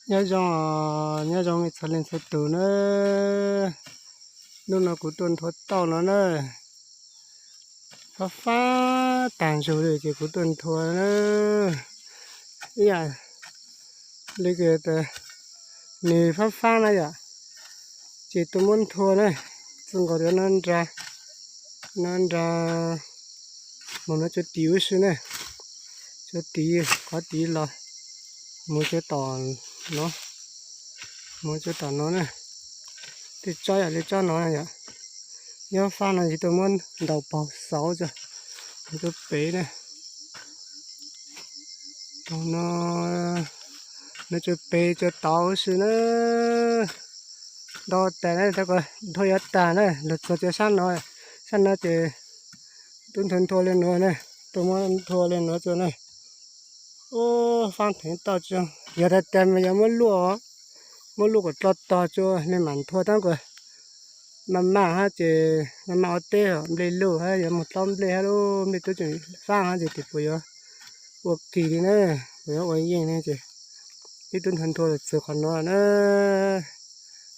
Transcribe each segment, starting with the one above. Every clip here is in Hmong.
Nyob zoo, nyob zoo nej txhua leej txhua tus na. Hnub no kuv tuaj nthua tauj no na. Fab fab tag ntsug li ces kuv tuaj nthua na. Ib yam li nws fab fab na yom, ces tuaj muab nthua na. Txij nkaus no nra, no nra, mus no cuag tid ub si na, cuag tid qhov tid los, mus cuag tom no, mus cuag tom no na. Tej tsob yam li tsob no yom, nyob fab no ces tuaj muab ntaus paug xauv tso, mus tuaj pem na. Tau no, no cuag pem cuag tauv ub si na. Ntau tas na, tab kom nthua yuav tag na, los txog cov sab no, sab no ces tub nthua nthua li nuav na, tuaj muab nthua li nuav tso na. Ub, faab theev tauj tso, yog tas tas mas yog muab luaj, muab luaj kom dloj tog tso, nej mam nthua tab kom maj maj hab ces maj maj ua teb, nplej luj hab yuav moog dlaub nplej hab lub nplej tub tseem faab hab ces tes puas yuav ua kis li na, puas yuav ua yeej ne ces ib tub nthua nthua los txug qhov nuav na.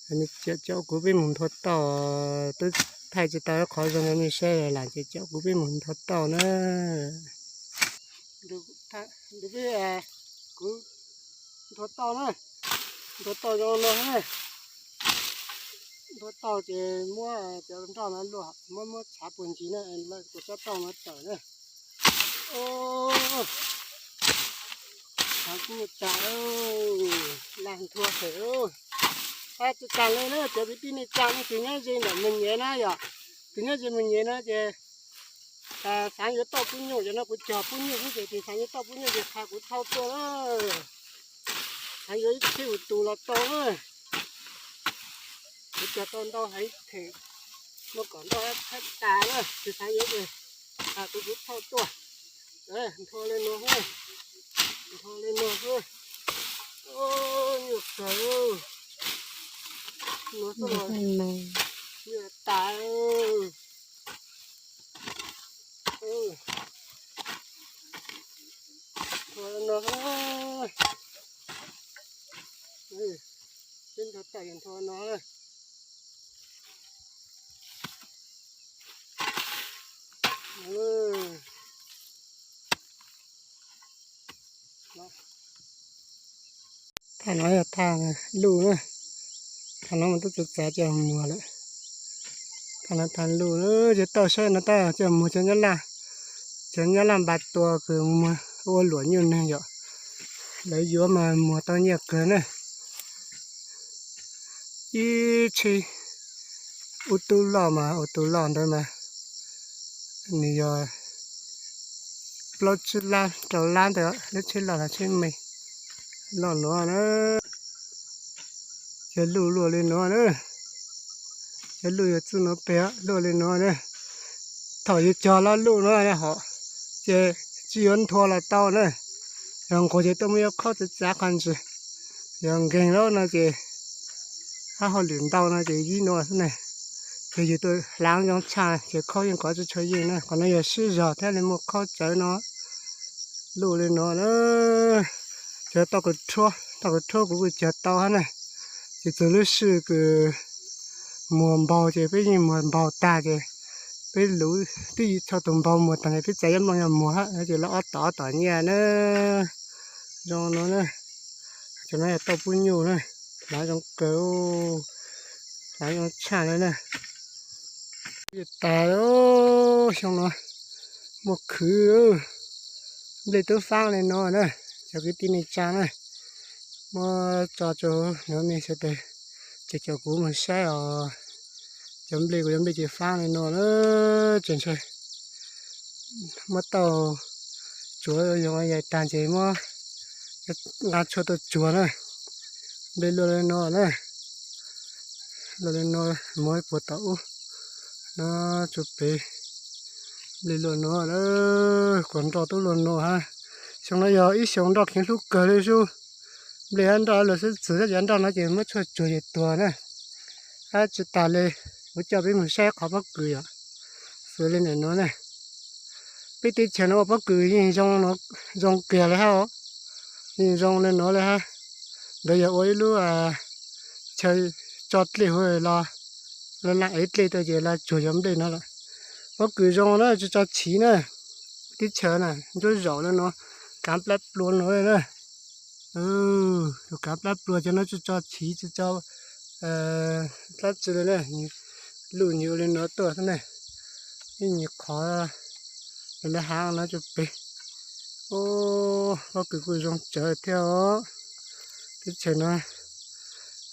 Caum kuv peb moog nthua tauj, tub thaij tsis tau ib qhov zoo rau nej saib lam ces caum kuv peb moog nthua tauj na. Kuv nthua tauj na, nthua tauj zoo no na. Nthua tauj ces muab cov nroj no luaj, muab muab tshav puag ntsis na, kuv tsob tauj no tawm na. Tshav kuj tas, lag nthua xwb. Tsis tas li na, cov kwv tij neej tsa leej twg nyob ze ntawm Moos Nyem na yom, tus nyob ze Moos Nyem na ces xaav yuav tauj pub nyuj, cov no kuv cog pub nyuj xwb ces tus xaav yuav tauj pub nyuj ces qha kuv thauj tuaj na. Xaav yuav ib txhij ua tus los tau na. Kuv cog tau ntau heev, them muaj kom nroj thaij tas na, tus xaav yuav ces qha kuv, kuv thauj tuaj. Nthua li nuav xwb, nthua li nuav xwb. Nyuaj kawg, nuav xwb los nyuaj tas. Nthua li nuav xwb, peb nthua tauj nthua no. Thaj no yog thaj luj na, thaj no mas tub txav txav coj muag lawm. Thaj no thaj luj, cov tauj saib no tab coj muag cov nyob Laj, cov nyob Laj Npas Tua kws muag ua luam nyuj neeg yom, lawv yuav mas muag tau nyiaj kawg na. Ib tsheb ub tub loj mas ua tus loj ntawd mas nws yog plaub tsib lab rau lab ntawd, lub tsheb loj los tsheb me. Loj nuav na, cov luj luaj li nuav na, cov luj yog txij nuav peg luaj li nuav na. Thaum yus cog loj luj nuav hom ces tsis yuav nthua los tau na, yog nqug ces tuaj muab yuav khaub txav txav qhov ntsis, yog nkeeg lawm no ces hab hauj lwm ntau no ces yib nuav xwb ne. Ces yus tuaj hlaav zoo tshaj ces khaub yeej kov tsis tshua yeej na. Qhov no yog sib zog thiaj li muaj khaub tsawv no. Luj li nuav na, cov tauj kws rhuab, tauj kws rhuab kuv kuj cog tau hab na, ces txug lub sij kws muag npaug ces peb yeej muag npaug tag ces peb luv twb txhua tus npaug muag tag ces peb txav yuav nplooj yuav muag hab ces lawv ob tom ob tom nyiaj na. Zoo no na, cov no yog tauj pub nyuj na, hlaav zoo kawg, hlaav zoo tshaj na. Tas xyoo no muaj khwv, nplej tub faab li no na, cov kwv tij neej tsa na, muab tso rau nej sawv daws, ces caum kuv mus saib os. Cov nplej kuv cov nplej ces faab li no na, tseem ntshe muab tauj tsuav yog yaim tag ces muab nqa tshuaj tuaj tsuag na. Nplej luaj li no na, luaj li no, muag ib puag tom ub no tsuas pem. Nplej luaj no, kuas nroj tub luaj no hab. Xyoo no yog ib xyoo nroj kheev hlub kawg li sub. Nplej hab nroj luag xwb txwv, tab sis nroj no ces muab tshuaj tsuag ces tuag na. Hab tsis tas li, kuv coj peb mus saib qhov pob kws yom. Xws li ntawm no na, peb teb chaws no ua pob kws yeej zoo, zoo kiag li hab, yeej zoo li no li hab. Ntawd yog ua ib lub chaw tso dlej huv los, los laj ev dlej tau ces los tsuag cov nplej no lawm. Pob kws zoo na, tsis tso chiv na. Teb chaws na ntsuab zaum li no, kaav plab plua no na. Tus kaav plab plua cov no tsis tso chiv tsis tso dab tsi li na. Luj nyias ua li no tuaj xwb na. Ib nyuag qhov lawv haav no tsuas pem. Pob kws kuj zoo tsawv thiab os. Teb chaws no,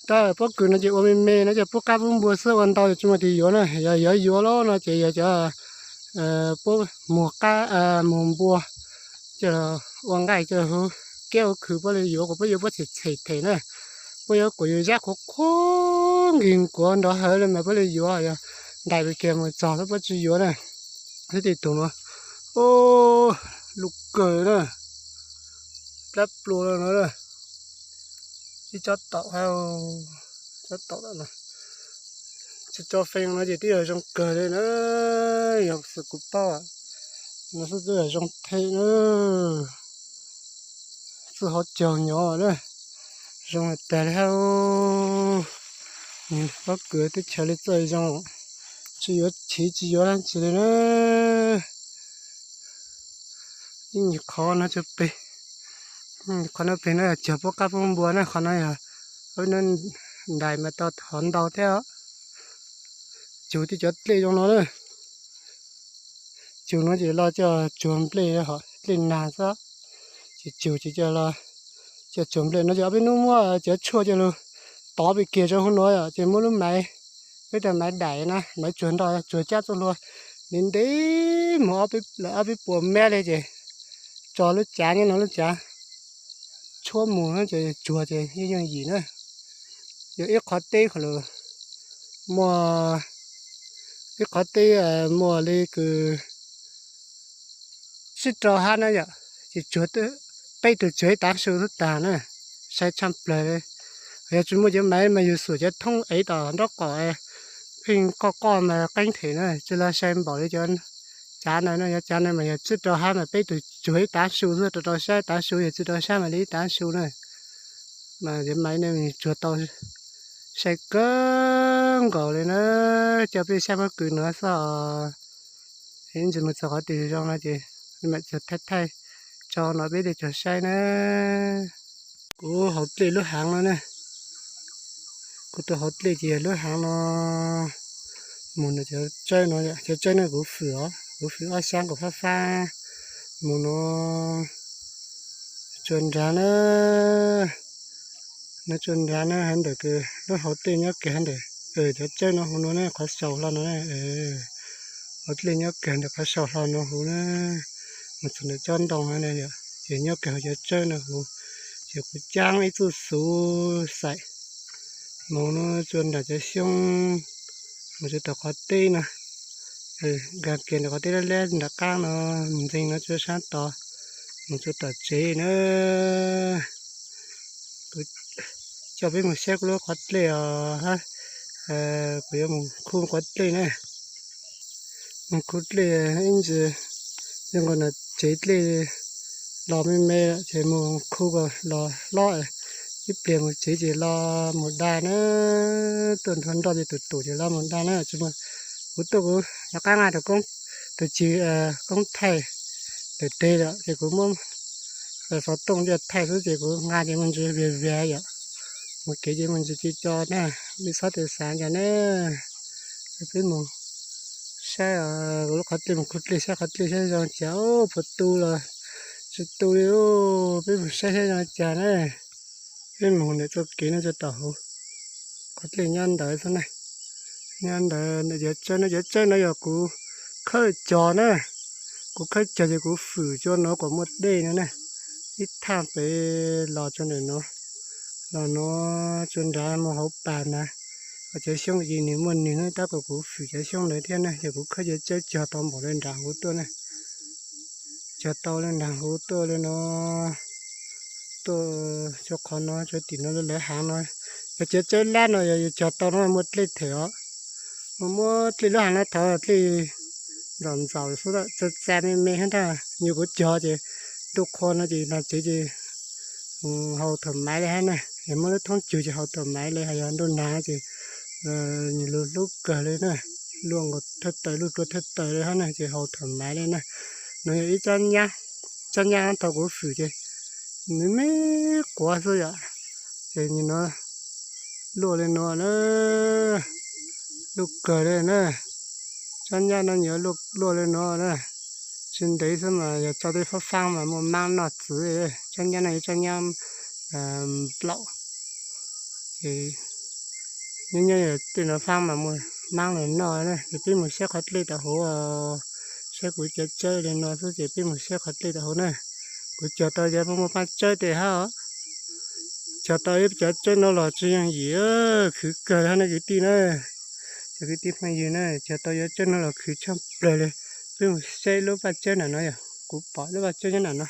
tab pob kws no ces ua me me no ces puab qaab puab npua xwb, ua ntau tsis muaj tis yuav na. Yog yuav yuav lawm no ces yog cov puab muag qaab muag npua coj ua nqaij coj hu kiab ua khw puab li yuav, kuas puab yuav puab txhem txhem them na. Puab yuav kuas yus zab qhuav qhuav nkig nkuav nrov hawv li mas puab li yuav, yog ntais pes kiag mus txog xwb puab tsis yuav na. Xwb tej tug no, luj kawg na, plab plua no, ib tsob taum, tsob taum, tsis tso feem no ces twb yog zoo kawg li na. Yog xwm kuv paub no xwb twb yog zoo them na. Txuj hauv caug nyob na, zoo tag li hab. Pob kws teb chaws li txawj zoo, tsis yuav chiv tsis yuav dab tsi li na. Ib nyuag qhov no tsuas pem, qhov no pem no cog puab qaab puab npua na, qhov no yog ntais mas tau hov ntau thiab. Tsug tej cov dlej zoo no na. Tsug no ces los coj tsuag nplej, dlej nag xwb. Ces tsug ces coj los coj tsuag nplej no ces ob peb hnub muab cov tshuaj coj lug tov pem kiag rau huv no yom, ces muab lub maiv, peb tau maiv daim na, maiv tsuag nroj tsuag cab txuj hlua ntev ntev mus ob peb puas mev li ces tso lub cav nyob no, lub cav tshuab mus ces tsuag ces yeej yooj yim na. Yog ib qhov teb qhov lawm, muaj ib qhov teb muaj li kws tsib rau hab na yom, ces tsuag, peb tug tsuag ib tav su xwb tag na, sai tshaj plawg li. Yog tsis muaj cov maiv mas yug xuam cov thoob ev tom nraub qaum, pheej qoj qoj mas qeeb them na, tsis los sai npaum li cov cav ntawd na. Cov cav ntawd mas yog tsib rau hab mas peb tug tsuag ib tav su xwb, rau rau sab tav su, yog tsib rau sab mas li ib tav su na. Mas cov maiv ne tsuag tau sai kawg nkaus li na. Coj peb saib pob kws no xwb os. Ib ntsis mus txog qhov twg zoo no ces mam txawg thaij thaij tso no peb li cog saib na. Kuv hauv dlej lub haav no na, kuv tus hauv dlej ces yog lub haav no. Mus no cov tsawb no, cov tsawb no kuv fwm os, kuv fwm ob sab kuv fab fab mus no. Tsua nrad na, no tsua nrad na, hov ntawm kws lub hauv dlej nyob kiag hov ntawm, cov tsawb no huv no na, qhov saus hlo no na. Hauv dlej nyob kiag ntawm qhov saus hlo no huv na, mus txog ntawm tsob ntoo na, ces nyob kiag hauv cov tsawb no huv. Ces kuv caab ib txuj xuv xaim mus no tsua nram cov xyoob, mus tsua tom qhov teb no, nkag kiag ntawm qhov teb lab lab nram qab no, mus ntxeeg no tsua sab tod, mus tsua tom tsev na. Kuv coj peb mus saib kuv lub qhov dlej os. Kuv yuav mus khu qhov dlej na. Mus khu dlej ib ntsis, zoo nkaus no tsev dlej los me me lawm ces mus khu kom los hlob, ib pliag mus tsev ces los mus da na. Tuaj nrho nroj ces tus tus ces los mus da na. Tsis muaj, kuv tuaj kuv rov qab nqa tus, tus tswv koob thaij ntawm teg lawm ces kuv muab xov tooj coj thaij xwb ces kuv nqa ces muaj ntsis vias vias yom. Mus kev ces muaj ntsis ci co na, peb txhob tau xav cas na. Peb mus saib kuv lub qhov dlej, mus khu dlej saib qhov dlej saib zoo cas, puas tu los tsis tu li. Peb mus saib saib zoo cas na. Peb mus ntawm txoj kev no tso tom hauv, qhov dlej nyob ntawd xwb na. Nyob ntawd, cov tsawb no, cov tsawb no yog kuv khawb cog na. Kuv khawb cog ces kuv fwm tsua no kom muaj dej no na. Ib thaj pem los tsua ntawm no, los no tsua nrad mus hauv pas na. Cov xyoob ces nws muaj nws na, tab kom kuv fwm cov xyoob ntawd thiab na, yog kuv khawb cov tsawb cog tau npaum li nram huv tuaj na. Cog tau li nram huv tuaj li no, tuaj tsua qhov no, tsua tim no lawv haav no. Yog cov tsawb lab no yog yus cog tau no muaj dlej them os. Muaj dlej lub haav no thaum dlej ntxaum ntxaum xwb, txav txav me me hab ntag. Yus kuv cog ces ntuj qhua no ces nag tsev ces haus tham maiv li hab na. Ces muaj lub thoob cug ces haus tham maiv li, ho yog ntuj nag ces nws lug hlub kawg li na. Luaj nkaus thawj taws, luaj rua thawj taws li hab na, ces haus tham maiv li na. Nuav yog ib tsob nyab, tsob nyab thaum kuv fwm ces nws me quav xwb yom, ces nws nuav luaj li nuav na, luaj kawg li na. Tsob nyab no yuav luaj li nuav na, tsis ntev xwb mas yog tso tej faab faab mas muaj maab noj txwv. Tsob nyab no yog tsob nyab nplaum, ces nyob nyob tej no faab mas muaj maab los noj na. Ces peb mus saib qhov dlej tau huv, saib kuv cov tsawb li no xwb ces peb mus saib qhov dlej tau huv na. Kuv cog tau cov muaj paab tsawb tej hab, cog tau ib cov tsawb no los tsis yooj yim, khwv kawg li hab na kwv tij na. Cov kwv tij phooj ywg na, cog tau cov tsawb no los khwv tshaj plawg li. Peb mus saib lub paj tsawb nram no yog, kuv pom lub paj tsawb nyob nram no,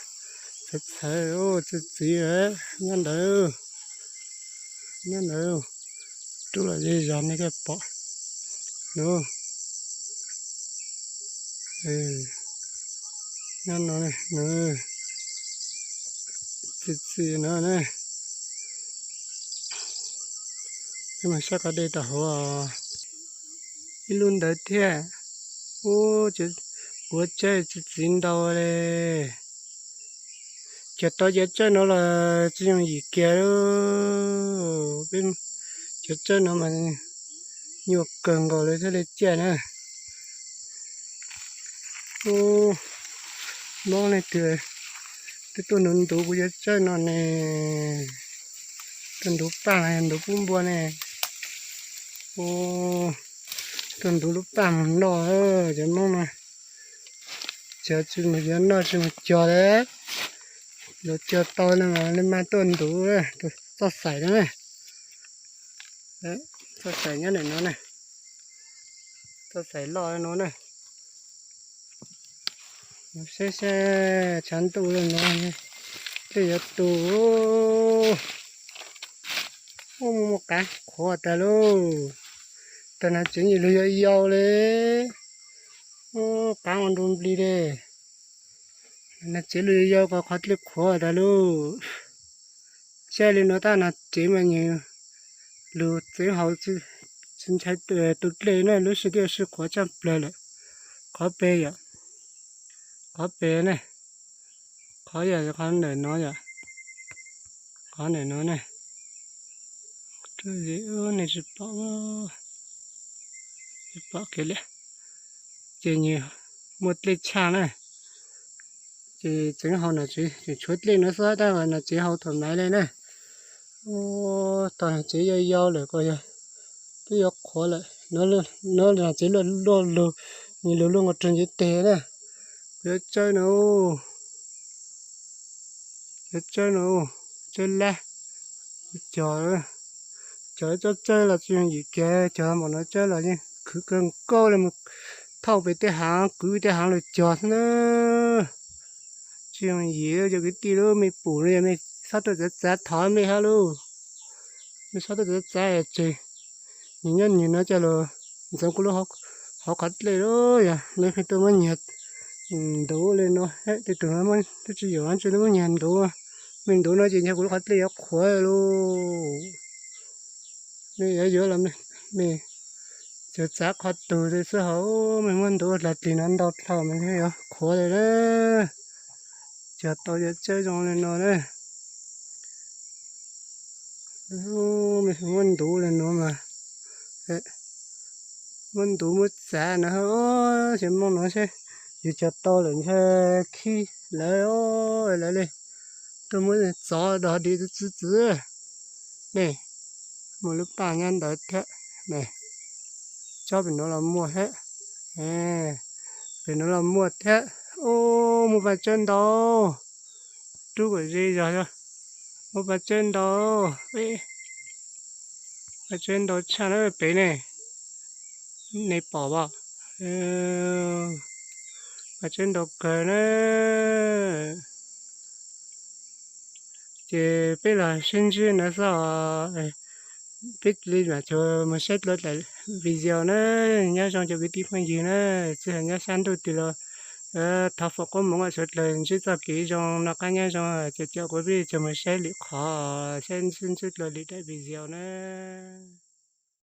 txhawv txhawv, txi txiv nyob ntawd, nyob ntawd, rub los zej zog nej thiaj pom. Nub, nyob no, txi txiv no na. Peb mus saib qhov dlej tau huv, ib lub ntawd thiab. Ub, kuv tsawb txi txiv ntau li. Cog tau cov tsawb no los tsis yooj yim kiag li. Peb cov tsawb no mas nyuaj kawg nkaus li thiaj li ciaj na. Ub, Moob leej twg twb tuaj ntuv ntuv kuv cov tsawb no ne, tuaj ntuv paj los yog ntuv pub npua ne. Ub, tuaj ntuv lub paj mus noj, cov Moob no. Cov tsis mus yuav noj tsis mus cog li. Yuav cog tau no mas li mas tuaj ntuv, txoj xaim no na. Txoj xaim nyob ntawm no na. Txoj xaim loj no na. Saib saib tshav ntuj li no, tej yuav tu. Ub, muaj qav qhuav tag lauj. Tag no tsev luag yau yau li. Ub, qav ua nru nplig li. No tsev luag yau yau ko qhov dlej qhuav tag lauj. Saib li no tab no tsev mas nws lug txeev haus tsis ntshai tu dlej na, lub sij hawm sib qhuav tshaj plawg lawm. Qhov pem yom, qhov pem ne, qhov yog qhov ntawm no yom, qhov ntawm no ne. Nej tsis pom, tsis pom kiag li. Ces nws muaj dlej tshaj na, ces tseev haus no tsev, tseem tshuav dlej no xwb tab sis no tsev haus thaum maiv li na. Ub, tog no tsev yau yau lawm ko yog twb yuav qhuav lawm. No tsev luaj luaj lug, nws lug luaj nkaus rau ncev teg na. Kuv yuav tsawb no, yuav tsawb no, tsawb lab, cog, cog ib tsob tsawb los tsis yooj yim kiag, cog npaum no tsawb los yeej khwv kawg nkaus li, mus thauj pem tej haav, kwv tej haav los cog xwb na. Tsis yooj yim cov kwv tij lauj, mej pum no yog mej txhob tuaj txav txav thov mej hab lauj. Mej txhob tuaj txav txav tseg, nws nyob nws no coj los ntxeev kuv lub hauv qhov dlej lauj. Yog mej pheej tuaj muab nyiag ntuv li no, tej tug twb tsis yuav tseem muab nyiag ntuv, mej ntuv no ces nyiag kuv lub qhov dlej yuav qhuav lauj. Mej yuav yuav los mej txav txav qhov twg li xwb hos, mej muab ntuv dlag dlig no ntau dlhau mas yuav qhuav li na. Cog tau yuav tsawb zoo li no na. Mej muab ntuv li no mas, muab ntuv muab txav no, xyov Moob no seb yus cog tau lawm ntshe khib lawv, lawv li tuaj muab txov dog dig txwv txwv. Ne, muaj lub paj nyob ntawd thiab ne. Tsob pem no los muaj thiab, pem no los muaj thiab. Ub, muaj paj tsawb ntau, rub kom ze zog, muaj paj tsawb ntau, paj tsawb ntau tshaj na pem ne. Nej pom as, paj tsawb ntau kawg na. Ces peb los sib ntsib no xwb os. Peb li mam mus saib dlua daim video na. Nyob zoo cov kwv tij phooj ywg na, txij hais nyob sab ntuj twg los Thov foom koob hmoov sawv dlawg ntsib txoj kev zoo, noj qab nyob zoo, ces coj kuv peb coj mus saib lwm qhov, saib ntsib dlua lwm daim video na.